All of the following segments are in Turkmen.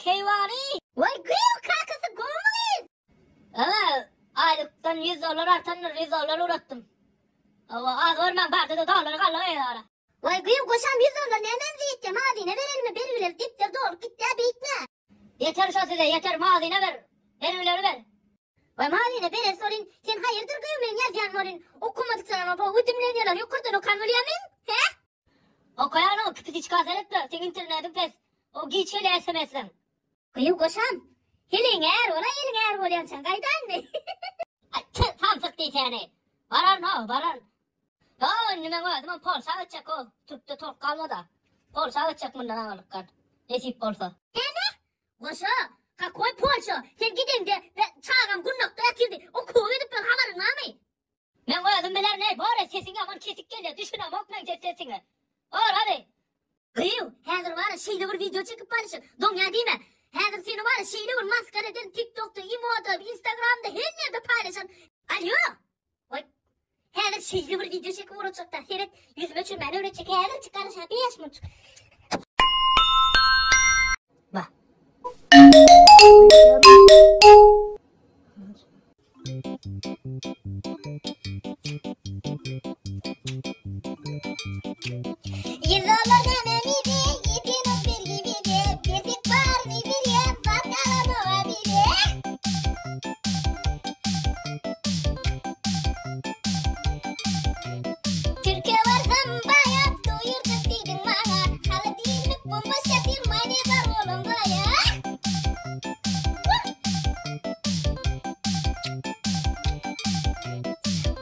keýwany! Waý gyýw kakasy gowumy gyz? Hawa, aýlykdan ýüz dollar artandyr, ýüz dollar ugratdym. Hawa, az görmäň bardy-da dollary galdy gyzara. Waý gyýw goşam ýüz dollar nämemize ýetýä, mazyna berelimi bergileri depder dolup gitdä beýtme. Ýeter şo size, ýeter mazyna ber, bergileri ber. Waý mazyna beres bolyn, sen haýyrdyr gyýw meň ýazýan bolyn, okamadyk saňa bu ödümlenýärler ýokardan okan bolýamyň, hä? Okaýan o kipitiçka seretme, seň internetiň pes, o giç gelýär sms-leň. Gyýw goşam, heleýiň är bola eliň är bolýançaň gaýdaýynmy? Aý, tüh, samsyk diýsäni. Bararyn how, bararyn. Ýok, indi meň özümem Polşa gitjek o, türkde tolk galmada. Polşa gitjek mundan aňyrlykdan, nesip bolsa. Näme? Goşa, kakoý Polşa, sen gideňde çagam gundakda ýatyrdy, okuwa gidip ýör, habaryň barmy? Meň özüm bilerin-eý, bor-eý, sesiň ýaman kesik gelýär, düşünemok meň ses sesiňe. Bor, hany. Gyýw, häzir bar-a şeýle bir wideo çekip barşyn, doňýa diýme. Häzir seni bar-a şeýle bir maskara ederin, TikTokda, Imoda, Instagramda, her ýerde paýlaşaryn. Alýo! Goý. Häzir şeýle bir wideo çekip ugrajakda, seret, ýüzüme öçürmäni öwretjek, häzir çykaryş-a, bäş munçuk. Ba. Türkiye varsam bayağı doyurcuk dedin bana Halı değillik bomboş yatır mani var oğlum baya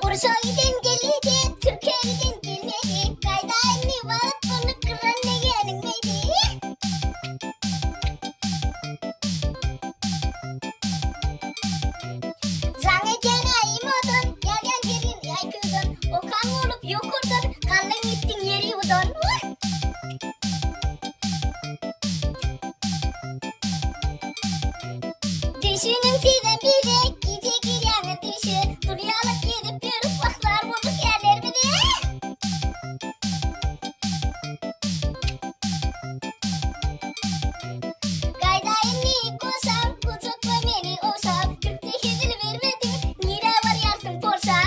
Urşa giden gelidi, Türkiye giden gelmedi Kayda elmi vaat bunu kıran ne gelinmedi Jaň edýän imodan, ýazýan gelin IQ-dan, Okan bolup ýokardan, galdyň gitdiň ýeri budan. Düşüniň sizem bize, gije girýäňiz düýşe, Dul ýalyk gezip ýörüs wahlar bolduk ärlerimize. Gaýda indi goşam, gujakla meni ogşap, Türkde hezil bermediň, nirä barýarsyň Polşa?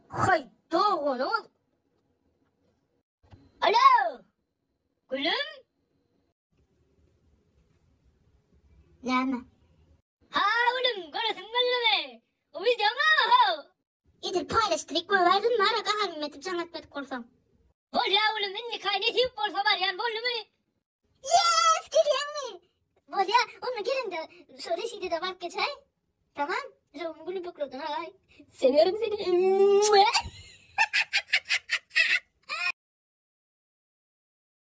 Haý, doganyňyz. Alo! Gülüm? Näme? Ha, gülüm, göresiň geldimi? O wideoň how? Edil paýlaşdyryp goýberdim bara gaharymy etip jaň etmedik bolsaň. Bolýa gülüm indiki aý nesip bolsa barýan boldumy? Yes gelýäňmi? Bolýa onda gelende şu Reşide-de baryp geçäý. Tamam. Şu gülüpeklerden alaý. Sewerim seni.